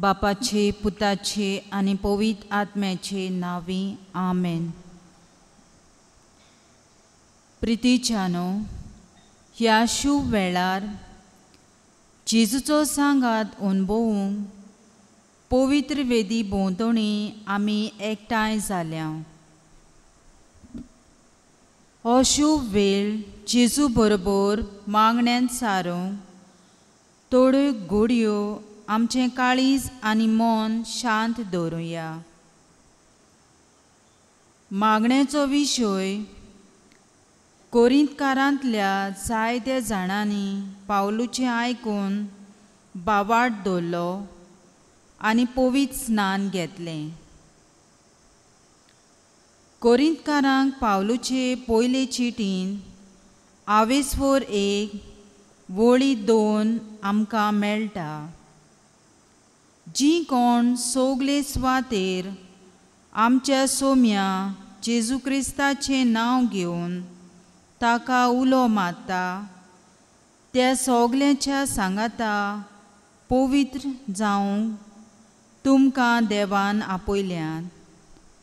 बापाचे पुताचे आनी पवित्र आत्म्याचे नांवी आमेन. प्रितीच्यानो, ह्या शुभ वेळार जेजूचो सांगात अणभवूंक पवित्र वेदी भोंवतणी आमी एकठांय जाल्या. हो शुभ वेळ जेजू बरोबर मागण्यांत सारूंक थोड्यो घडयो आमचें काळीज आनी मन शांत दवरुया. मागण्याचो विशय कोरिंतकारांतल्या जायत्या जाणांनी पावलूचें आयकून बावाट दवरलो आनी पवित्र स्नान घेतलें. कोरिंतकारांक पावलूचे पयले चिटीन आवेसवर 1 वळी 2 आमकां मेळटा. जी कोण सोगले स्वातेर आमच्या सोम्या जेजू क्रिस्ताचें नांव घेवन ताका उलो मारता त्या सोगल्यांच्या सांगाता पवित्र जावंक तुमकां देवान आपयल्यात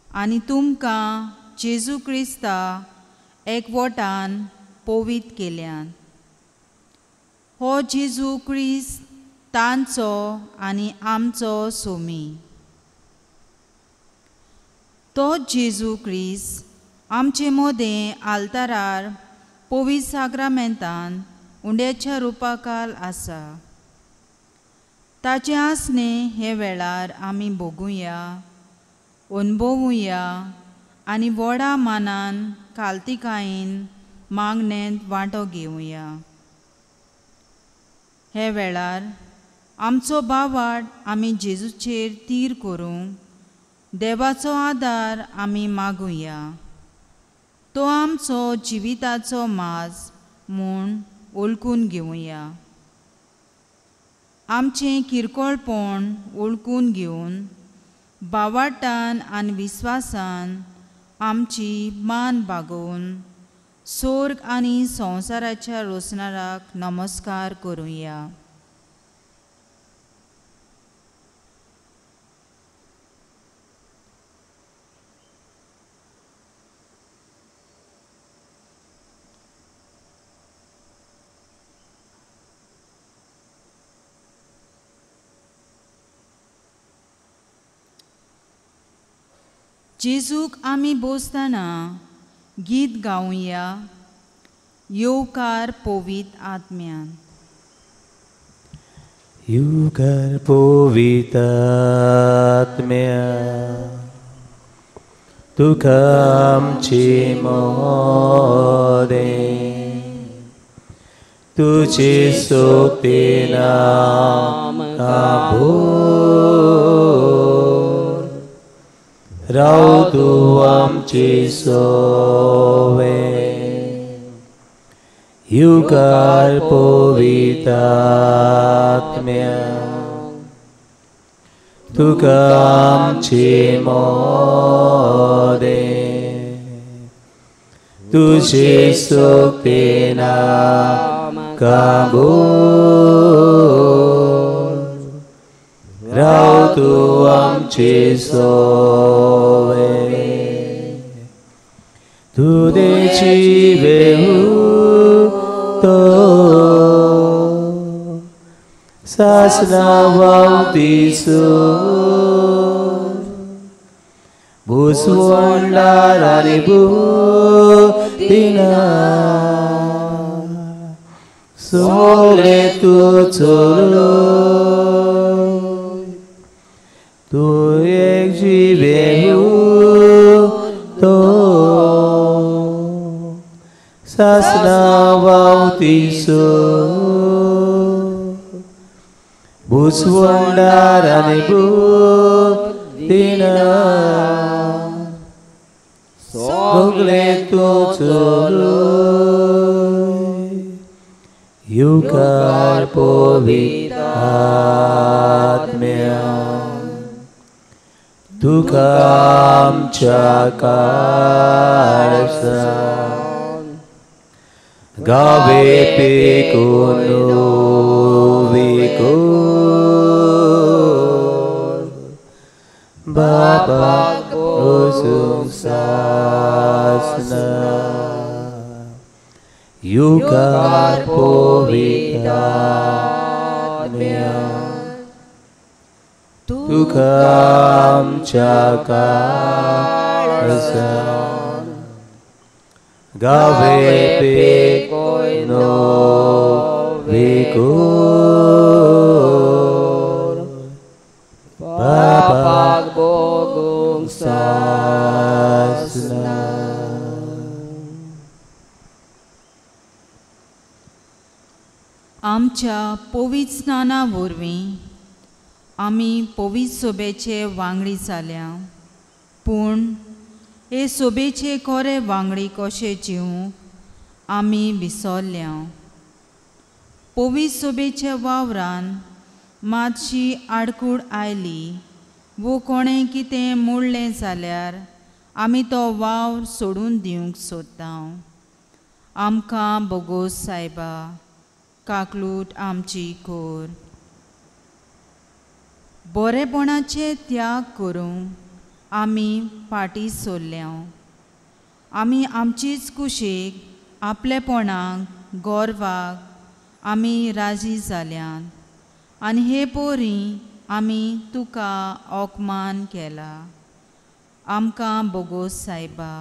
आनी तुमकां जेजू क्रिस्ता एकवटान पवित्र केल्यात. हो जेजू क्रिस्त तांचो आनी आमचो सोमी. तो जेजू क्रिस्त आमचे मदें आल्तारार पवित्र साक्रामेंतान उंड्याच्या रुपाकाल आसा. ताचें आसणें हे वेळार आमी भोगुया, अणभवुया आनी व्हडा मानान कालतिकायेन मागणेंत वांटो घेवया. हे वेळार आमचो बावाट आमी जेजूचेर तीर करूंक देवाचो आदार आमी मागुया. तो आमचो जिविताचो माज म्हूण वळखून घेवया. आमचें किरकोळपण वळखून घेवन बावाटान आनी विस्वासान आमची मान बागोवन स्वर्ग आनी संवसाराच्या रोसणाराक नमस्कार करुया. जेजूक आमी बोसतना गीत गावया, येवकार पवित्र आत्म्यान. येवकार पवित्र आत्म्या, तुका आमचे मोदे तुझे सोबतीन आमकां राव तूं आमचे सोवे. येवकार पवित्र आत्म्या, तुका आमचे मोदे तुझे सोबतीन आमकां राव तूं आमचे सोवे. तुझे तो सासना वावतीसो भुसवंडार आनी बुद्धिना सोले तूं चलो तूं एक जिवे तो सासना वावतीसो भुसवंडार आनी बुद्धिना सगळे तूं चलो. येवकार पवित्र आत्म्या, तुका आमच्या काळजांत गावे पिकून विकून बापाक रोजूंक सासना युगार पवित्र आत्म्या तुका आमच्या काळजान गावे पेकोयनो विकोर बापाक भोगूंक सासना. आमच्या पवित्र स्नाना वरवीं आमी पवित्र सोबेचे वांगडी जाल्या, पूण हे सोबेचे कोरे वांगडी कशे जिवंक आमी विसरल्या. पवित्र सोबेच्या वावरान मातशी आडकूड आयली वो कोणें कितें मोडलें जाल्यार आमी तो वावर सोडून दिवंक सोदता. आमकां बोगोस सायबा, काकलूट आमची कोर. बरेपणाचे त्याग करूंक आमी फाटीं सरल्या. आमी आमचीच कुशीक आपलेपणाक गोरवाक आमी राजी जाल्यात आनी हे पोरी आमी तुका अपमान केला. आमकां बोगोस सायबा,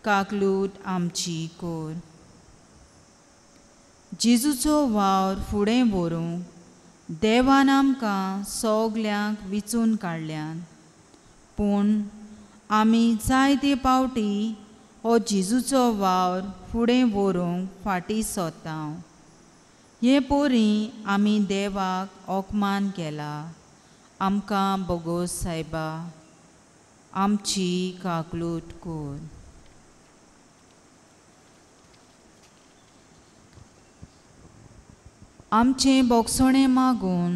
काकलूट आमची कोर. जेजूचो वावर फुडें व्हरूंक देवान आमकां सगल्यांक विचून काडल्यात, पूण आमी जायते पावटी हो जेजूचो वावर फुडें व्हरूंक फाटीं सरता. हे पोरी आमी देवाक अपमान केला. आमकां बोगोस सायबा, आमची काकलूट कोर. आमचें बोगसणें मागून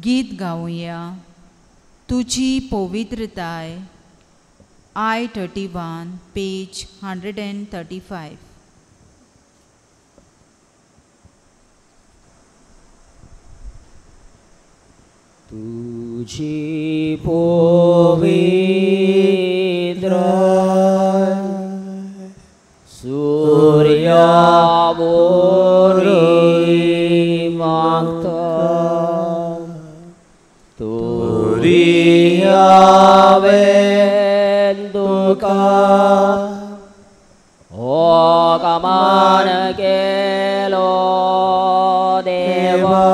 गीत गावया. तुजी पवित्रताय, I 31 page 135. तुजी पवित्र सूर्या वरी मागता तुरी हांवें तुका होकमान केलो देवा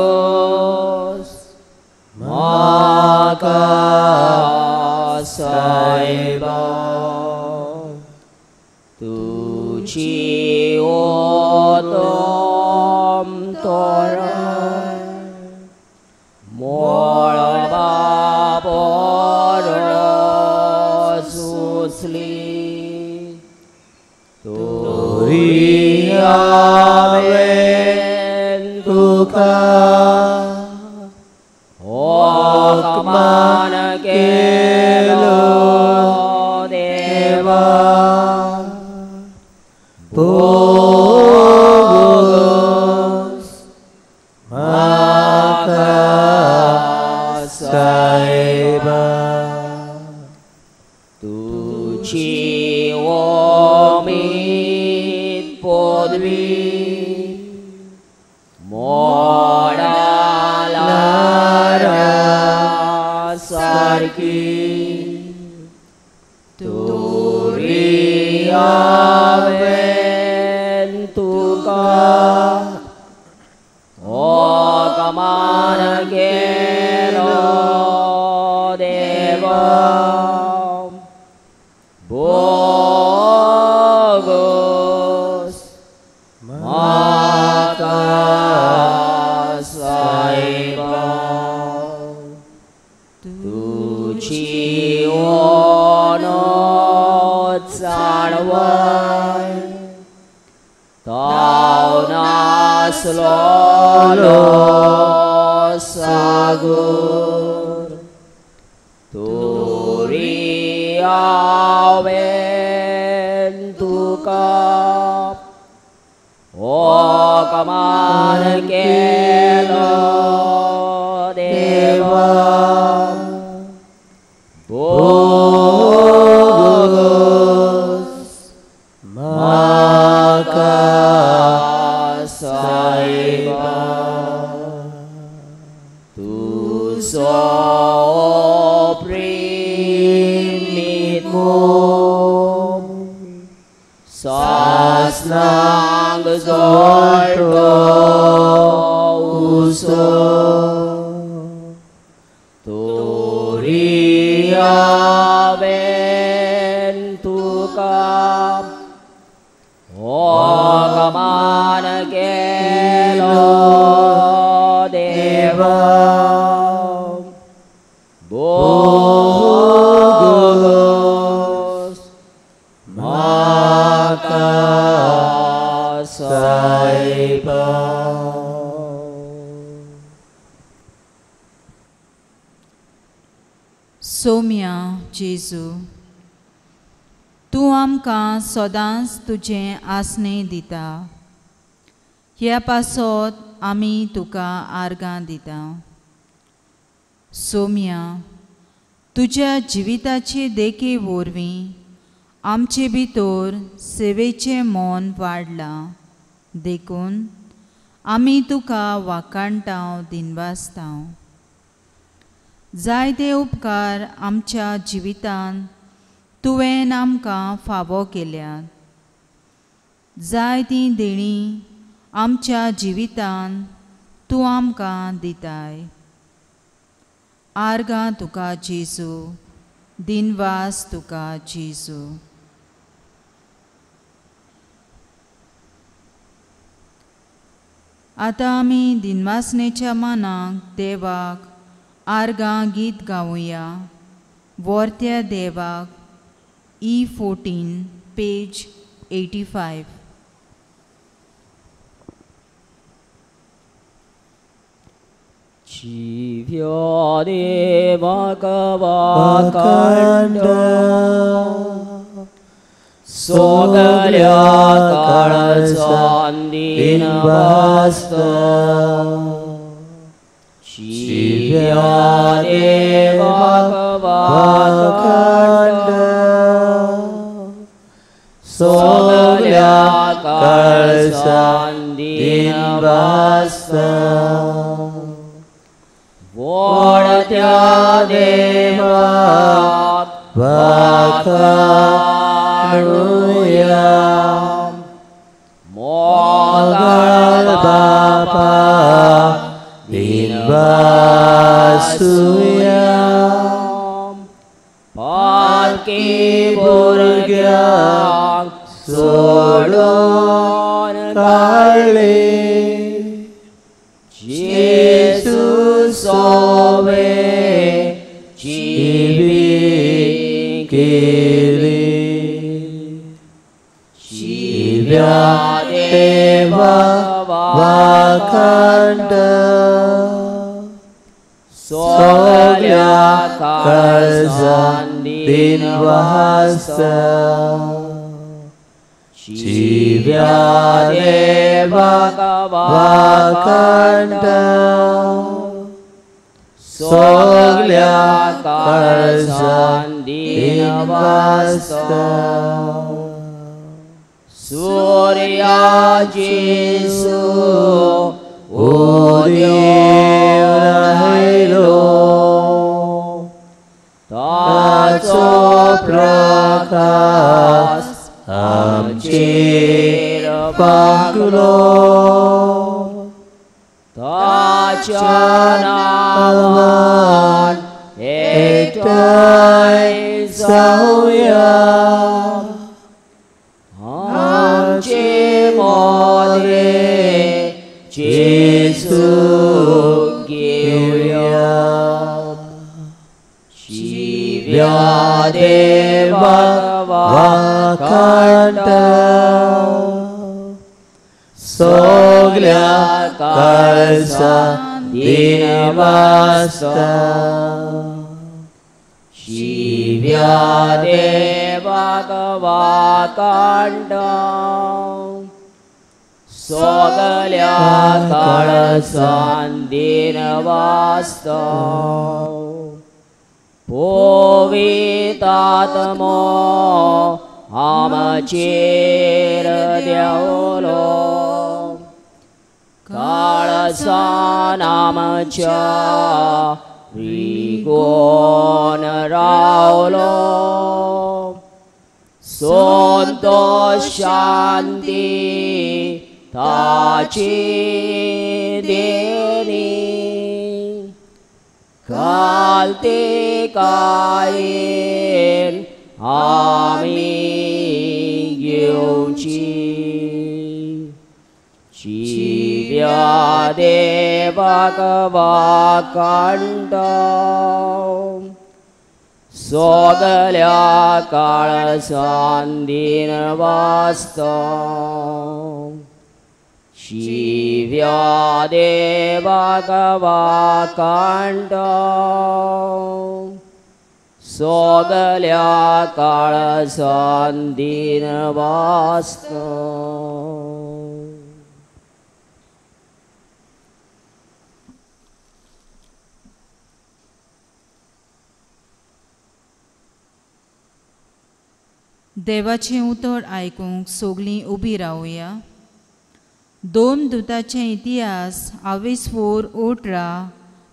बोगोस म्हाका सायबा तुजी ओतम तोराय मोळबा परस उचली तुरी हांवें तुका होकमान केलो देवा बोगोस म्हाका सायबा तुजी ओमीद पदवी मोडालारा सारकी तुरी हांवें तुका होकमान केलो देवा बोगोस म्हाका सायबा तुजी ओनो जाणवय ताव नासलो सागोर तुरी हांवें तुका होकमान केलो मोग सासनांग जोडटो उसो तोरी हांवें तुका होगमान केलो देवा बोगोस म्हाका सायबा. सोम्या जेजू, तूं आमकां सदांच तुजें आसणें दिता, ह्या पासत आमी तुका आर्गां दिता. सोम्या, तुज्या जिविताचे देखी वरवीं आमचे भितर सेवेचें मन वाडलां, देखून आमी तुका वाखाणटांव दिनवासतांव. जायते उपकार आमच्या जिवितांत तुवें आमकां फावो केल्यात, जायतीं देणीं आमच्या जिवितांत तूं आमकां दिताय. आर्गां तुका जेजू, दिनवास तुका जेजू. आतां आमी दिनवासनेच्या मानाक देवाक आर्गां गीत गावया. वर्त्या देवाक, E14 page 85. जिव्या देवाक वाखाण सगल्या काळजान दिनवासता. जिव्या देवाक वाखाण सगल्या काळजान दिनवासता. वोडत्या देवाक वाखाणुया, मोगाळ बापा दिनवासुया, पालकी भुरग्यांक सोडून काडले जेजू सोवे जिवी केली. जिव्या देवा वाखाण सगल्या काळजान दिनवासता. जिव्या देवाक वाखाण सगल्या काळजान दिनवासता. सूर्या जेजू उदेवन आयलो, ताचो प्रकाश आमचेर फांकलो, ताच्या नांवान एकठांय जावया, आमचे मोरे जेजू घेवया. जिव्या देवाक वाखाण सगल्या काळजान दिनवासता. जिव्या देवाक वाखाण सगल्या काळजान दिनवासता. पवित्र आत्मो आमचेर देंवलो, काळजान आमच्या रिगोन रावलो. संतोष शांती ताची देणी कालतिकायेन आमी घेवची जिव्या देवाक वाखाणटा सगल्या काळसान दीन वाचता जिव्या देवाक वाखाणटा सगल्या काळसान दीन वाचता. देवाचें उतर आयकूंक सगलीं उबी रावया. दोन दुताचे इतिहास 24:18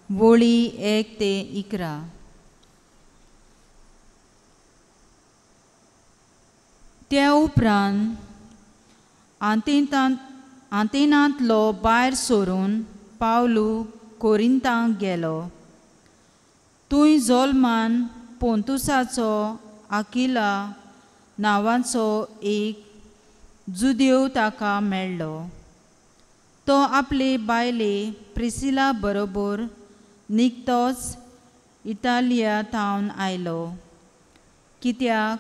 वळी 1 ते 11. त्या उपरांत आंतेनांतलो भायर सरून पावलू कोरिंतांक गेलो. थंय जोल्मान पोंतुसाचो आकिला नांवाचो एक जुदेव ताका मेळ्ळो. तो आपले बायले प्रिसिला बरोबर निकतोच इटालिया थावन आयलो, कित्याक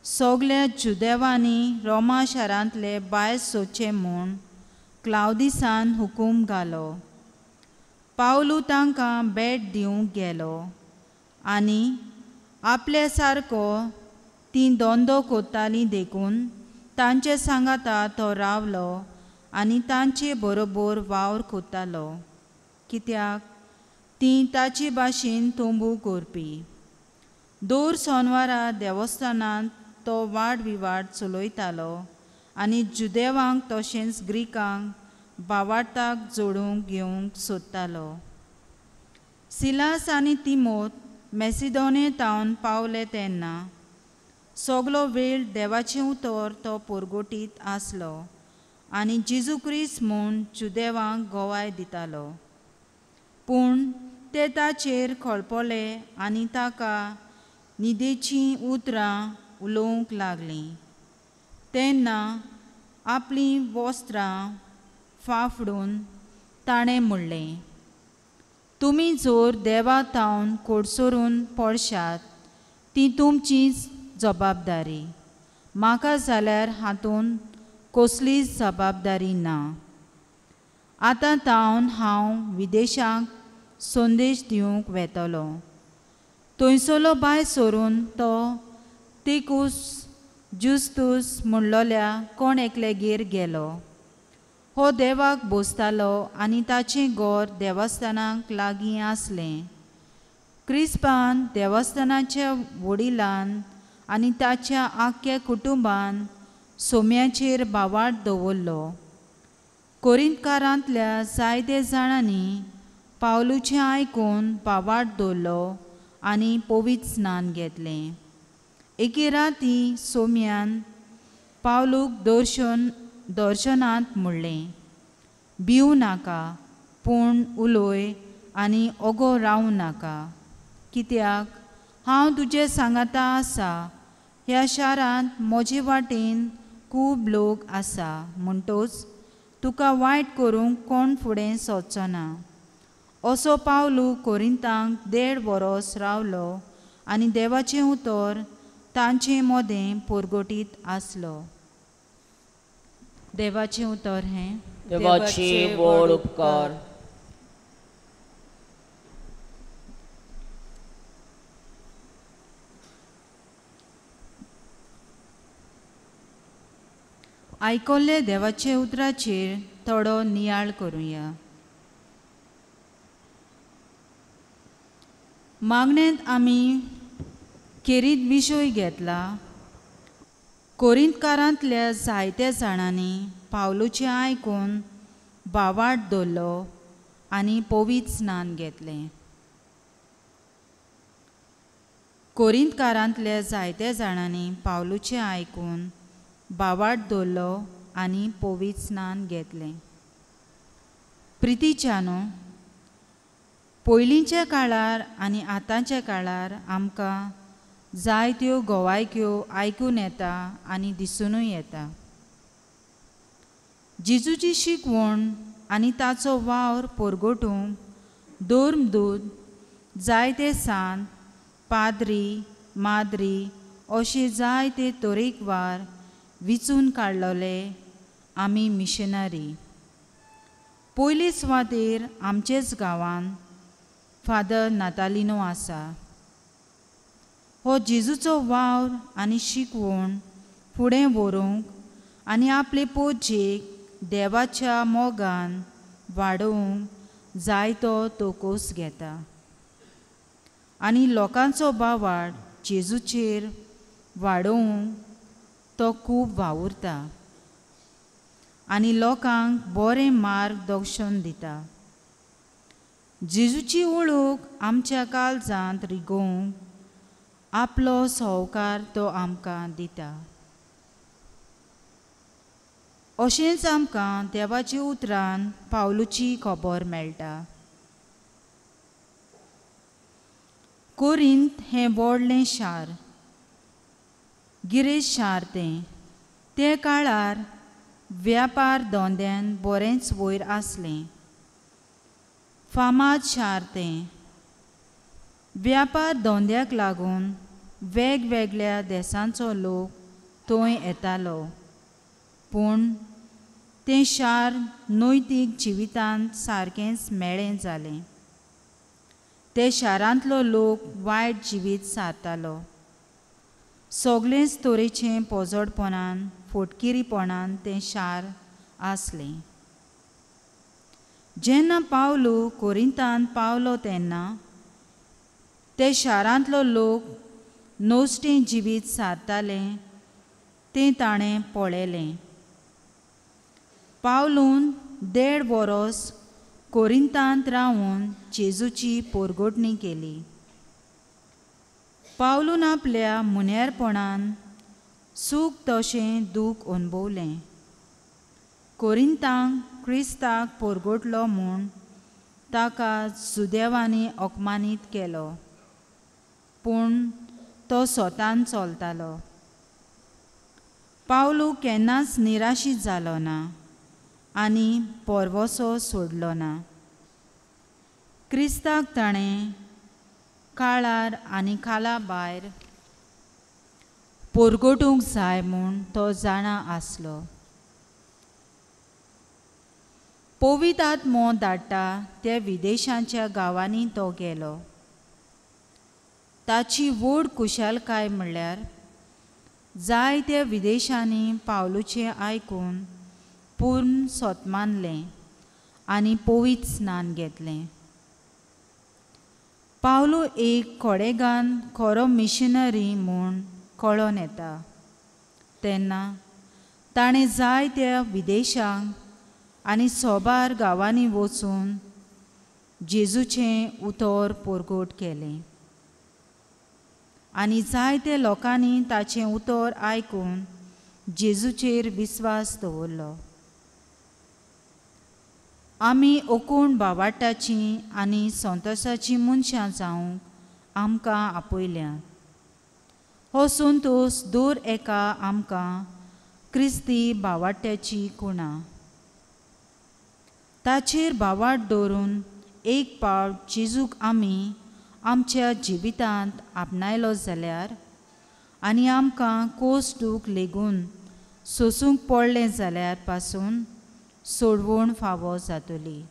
सगल्या जुदेवांनी रोमा शारांतले भायर सोदचे म्हूण क्लावदिसान हुकूम घालो. पावलू तांकां भेट दिवंक गेलो आनी आपल्या सारको तीं धंदो कोत्तालीं देखून तांचे सांगाता तो रावलो आनी तांचे बरोबर वावर कोत्तालो, कित्याक तीं ताचे भाशेन तंबू करपी. दर सोनवारा देवस्थानांत तो वाद विवाद चलयतालो आनी जुदेवांक तशेंच ग्रीकांक भावार्थाक जोडूंक घेवंक सोदतालो. सिलास आनी तिमोत मॅसिडोने थावन पावले तेन्ना सगलो वेळ देवाचें उतर तो पोरगोटीत आसलो आनी जेजू क्रिस्त म्हूण जुदेवांक गवाय दितालो. पूण ते ताचेर खळपले आनी ताका न्हिदेचीं उतरां उलोवंक लागलीं. तेन्ना आपलीं वस्त्रां फाफडून ताणें म्हणलें, तुमी जर देवा थावन कोडसरून पडशात ती तुमचीच जबाबदारी, म्हाका जाल्यार हातूंत कसलीच जबाबदारी ना. आतां थावन हांव विदेशाक संदेश दिवंक वेतलो. थंयसरलो भायर सरून तो तिकूस जुस्तूस म्हणलोल्या कोण एकलेगेर गेलो. हो देवाक बोसतालो आनी ताचें घर देवस्थानाक लागीं आसलें. क्रिस्पान देवस्थानाच्या वडिलान आनी ताच्या आख्ख्या कुटुंबान सोम्याचेर भावार्थ दवरलो. कोरिंतकारांतल्या जायते जाणांनी पावलूचें आयकून भावार्थ दवरलो आनी पवित्र स्नान घेतलें. एके राती सोम्यान पावलूक दर्शनांत म्हणलें, भिवू नाका, पूण उलय आनी ओगो रावूं नाका, कित्याक हांव तुजे सांगाता आसा. ह्या शारांत म्हजे वाटेन खूब लोक आसा, म्हणटोच तुका वायट करूंक कोण फुडें सोदचो ना. असो पावलू कोरिंतांक 1.5 वरोस रावलो आनी देवाचें उतर तांचे मदें पोरगोटीत आसलो. देवाचें उतर हें. देवाचे व्हड उपकार. आयकल्ले देवाचे उतराचेर थोडो नियाळ करुया. मागण्यांत आमी खेरीत विशय घेतला. कोरिंतकारांतल्या जायत्या जाणांनी पावलूचें आयकून भावार्थ दवरलो आनी पवित्र स्नान घेतलें. कोरिंतकारांतल्या जायत्या जाणांनी पावलूचें आयकून बावाट दवरलो आनी पवित्र स्नान घेतलें. प्रितीच्यानो, पयलींच्या काळार आनी आतांच्या काळार आमकां जायत्यो गोवायक्यो आयकून येता आनी दिसुनूय येता. जेजूची शिकवण आनी ताचो वावर परगटूंक धर्मदूत, जायते सांत, पाद्री, माद्री अशे जायते तरेकवार विचून काडलेले आमी मिशनरी. पयले सुवातेर आमचेच गांवांत फादर नातालिनो आसा. हो जेजूचो वावर आनी शिकवण फुडें व्हरूंक आनी आपले पोजेक देवाच्या मोगान वाडोवंक जायतो तोकोस घेता आनी लोकांचो बावाट जेजूचेर वाडोवंक तो खूब वावुरता आनी लोकांक बरें मार्गदर्शन दिता. जेजूची वळख आमच्या काळजांत रिगोवंक आपलो सहकार तो आमकां दिता. अशेंच आमकां देवाच्या उतरान पावलूची खबर मेळटा. कोरिंत हें व्हडलें शार, गिरेस्त शार तें. ते काळार व्यापार धंद्यान बरेंच वयर आसलें. फामाद शार तें. व्यापार धंद्याक लागून वेगवेगळ्या देशांचो लोक थंय येतालो, पूण तें शार नैतीक जिवितांत सारकेंच मेळें जालें. ते शारांतलो लोक वायट जिवीत सारतालो. सगळेच तरेचें पोजडपणान, फोटकिरीपणान तें शार आसलें. जेन्ना पावलू कोरिंतांत पावलो तेन्ना ते शारांतलो लोक नश्टें जिवीत सारताले तें ताणें पळयलें. पावलून 1.5 वरोस कोरिंतांत रावन जेजूची पोरगोटणी केली. पावलून आपल्या मुन्यारपणान सूख तशें दूख अणभवलें. कोरिंतांक क्रिस्ताक पोरगोटलो म्हूण ताका जुदेवांनी अपमानीत केलो, पूण तो स्वतान चलतालो. पावलू केन्नाच निराशीत जालो ना आनी पोरवोसो सोडलो ना. क्रिस्ताक ताणें काळार आनी काला भायर पोरगोटूंक जाय म्हूण तो जाणा आसलो. पवित्र आत्मो धाडटा त्या विदेशांच्या गांवांनी तो गेलो. ताची व्हड कुशालकाय म्हणल्यार जायत्या विदेशांनी पावलूचें आयकून पूर्ण सोत मानलें आनी पवित्र स्नान घेतलें. पावलू एक कोडेगान खरो मिशनरी म्हूण कळोन येता तेन्ना ताणें जायत्या विदेशांक आनी सोबार गांवांनी वचून जेजूचें उतर परगट केलें आनी जायते लोकांनी ताचें उतर आयकून जेजूचेर विस्वास दवरलो. आमी ओकूण बावाटाचीं आनी संतोशाचीं मनशां जावंक आमकां आपयल्यात. हो संतोश दर एका आमकां क्रिस्ती बावाट्याची कुणा. ताचेर बावाट दवरून एक पावट जेजूक आमी आमच्या जिवितांत आपणायलो जाल्यार आनी आमकां कोस दूख लेगून सोसूंक पडलें जाल्यार पासून सोडवण फावो जातली.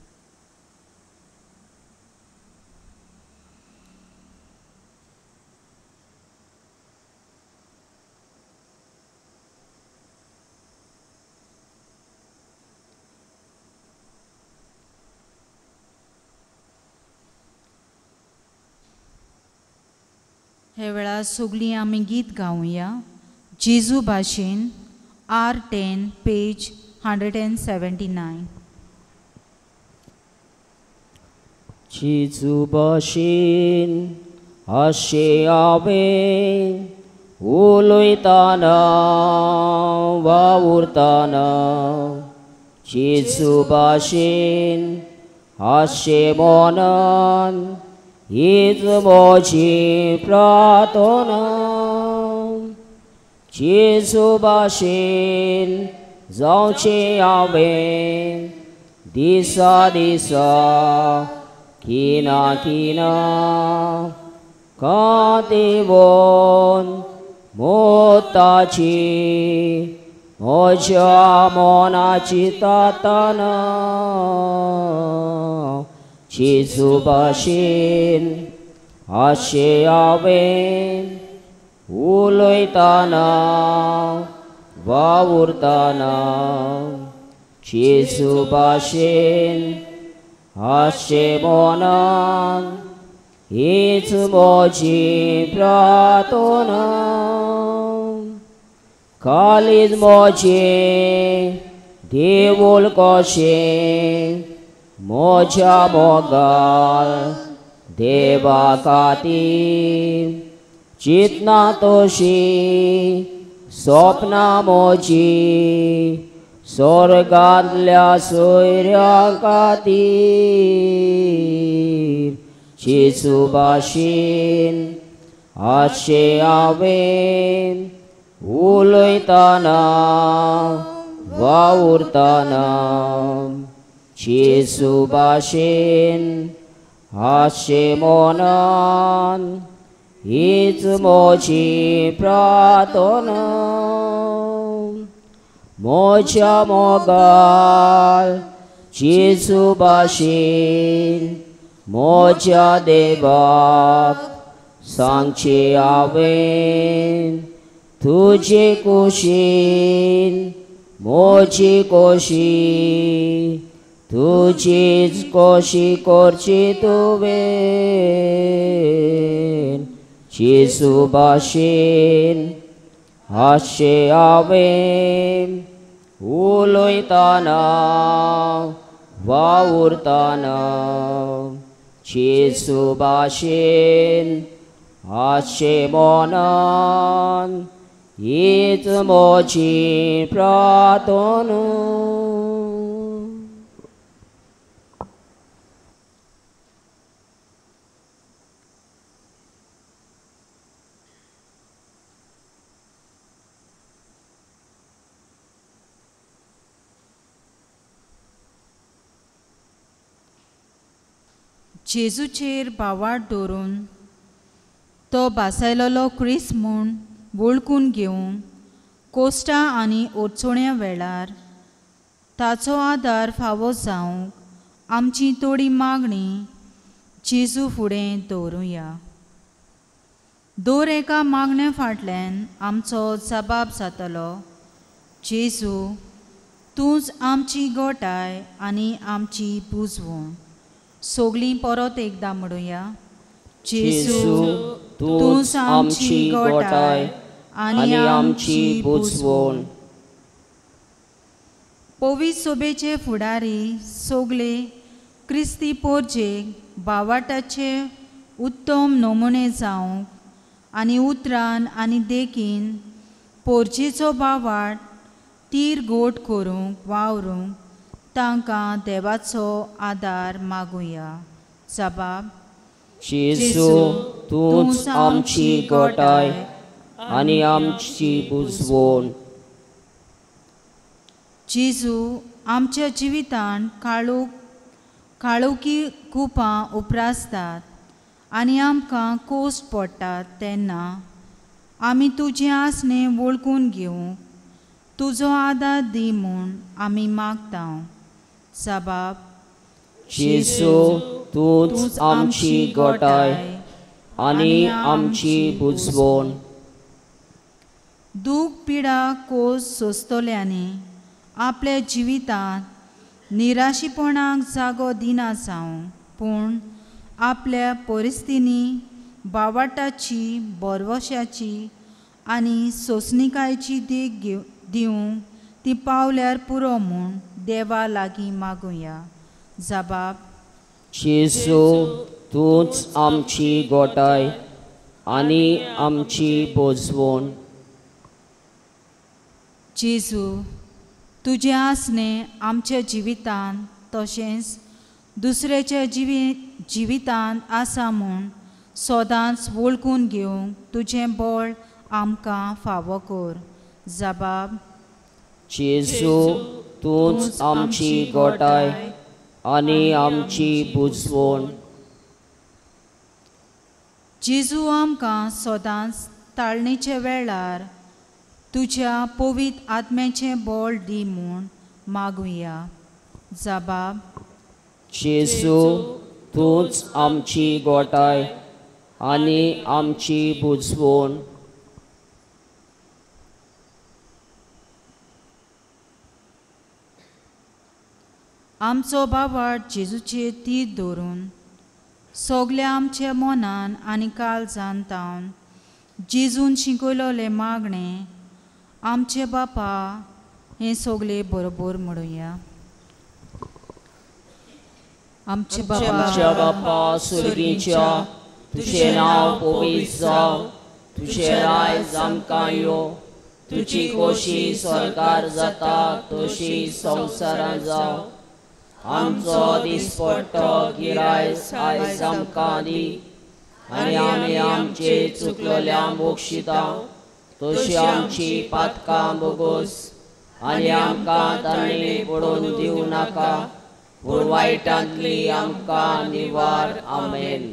हे वेळार सगळीं आमी गीत गावया जेजू भाशेन R10 page 179. जेजू भाशेन अशें हांवें उलयतना वावुरतना जेजू भाशेन आशे मनान हीच म्हजी प्रार्थना जेजू भाशेन जावचें हांवें दिसा दिसा खिणा खिणा कांतीवन मोताची म्हज्या मनाची तातना जेजू भाशेन आशें हांवें उलयतना वावुरतना जेजू भाशेन आशें मनान हीच म्हजी प्रार्थना काळीज म्हजें देवूळ कशें म्हज्या मोगाल देवा खातीर चिंतना तशी सपनां म्हजी स्वर्गांतल्या सोयऱ्यां खातीर जेजू भाशेन आशें हांवें उलयतना वावुरतना जेजू भाशेन आशें मनान हीच म्हजी प्रार्थना म्हज्या मोगाल जेजू भाशेन म्हज्या देवाक सांगचें हांवें तुजे कुशीन म्हजी कोशी तुजीच कोशी करची तुवें जेजू भाशेन आशें हांवें उलयतना वावुरतना जेजू भाशेन आशें मनान हीच म्हजी प्रार्थना. जेजूचेर भावार्थ दवरून तो भासायलेलो क्रिस्त म्हूण वळखून घेवंक कोश्टां आनी अडचण्या वेळार ताचो आदार फावो जावंक आमची थोडी मागणी जेजू फुडें दवरुया. दर एका मागण्या फाटल्यान आमचो जबाब जातलो, जेजू तूंच आमची गोठाय आनी आमची बुजवण. सगळीं परत एकदां म्हणुया, जेजू तूंच आमची गोठाय आनी आमची बुजवण. पवित्र सभेचे फुडारी सगळे क्रिस्ती पोरजेक भावाटाचे उत्तम नमुने जावंक आनी उतरान आनी देखीन पोरजेचो भावाट तीर गोट करूंक वावरूंक तांकां देवाचो आदार मागुया. जबाब, जेजू तूंच आमची गोठाय आनी आमची बुजवण. जेजू आमच्या जिवितांत काळोखी कुपां उप्रासतात आनी आमकां कोश्ट पडटात तेन्ना आमी तुजें आसणें वळखून घेवंक तुजो आदार दी म्हूण आमी मागता. जबाब, जेजू तूंच आमची गोठाय आनी आमची बुजवण. दूख पिडा कोस सोंसतल्यांनी आपल्या जिवितांत निराशीपणाक जागो दिना जावं, पूण आपल्या परिस्थितींनी बावाटाची बरवशाची आनी सोंसणिकायेची देख दिवंक ती पावल्यार पुरो म्हूण देवा लागीं मागुया. जबाब, जेजू तूंच आमची गोठाय आनी आमची बोजवण. जेजू, तुजें आसणें आमच्या जिवितांत तशेंच दुसऱ्याच्या जिवितांत आसा म्हूण सदांच वळखून घेवंक तुजें बळ आमकां फावो कर. जबाब. जेजू, तूंच आमची गोटाय आनी आमची बुजवण. जेजू, आमकां सदांच ताळणेच्या वेळार तुज्या पवित्र आत्म्याचें बळ दी म्हूण मागुया. जबाब. जेजू, तूंच आमची गोटाय आनी आमची बुजवण. आमचो बाबाट जेजूचे तीर धरून सगल्या आमच्या मनान आनी काळजान तावन जेजून शिकयलोलें मागणें आमचे बापा हें सगळें बरोबर म्हणुया. आमचे आमच्या बापा सुर्गीच्या, तुजें नांव पवित्र जावं, तुजें रायज आमकां यो, तुजी खोशी सरकार जाता तशी संवसारांत जावं. आमचो दिसपट्टो गिरायस आयज आमकां दी आनी आमी आमचे चुकलेल्या बक्षिता तशी आमची पातकां बोगोस आनी आमकां तांणी पडोवन दिवं नाका, पूण वायटांतली आमकां निवार. आमेन.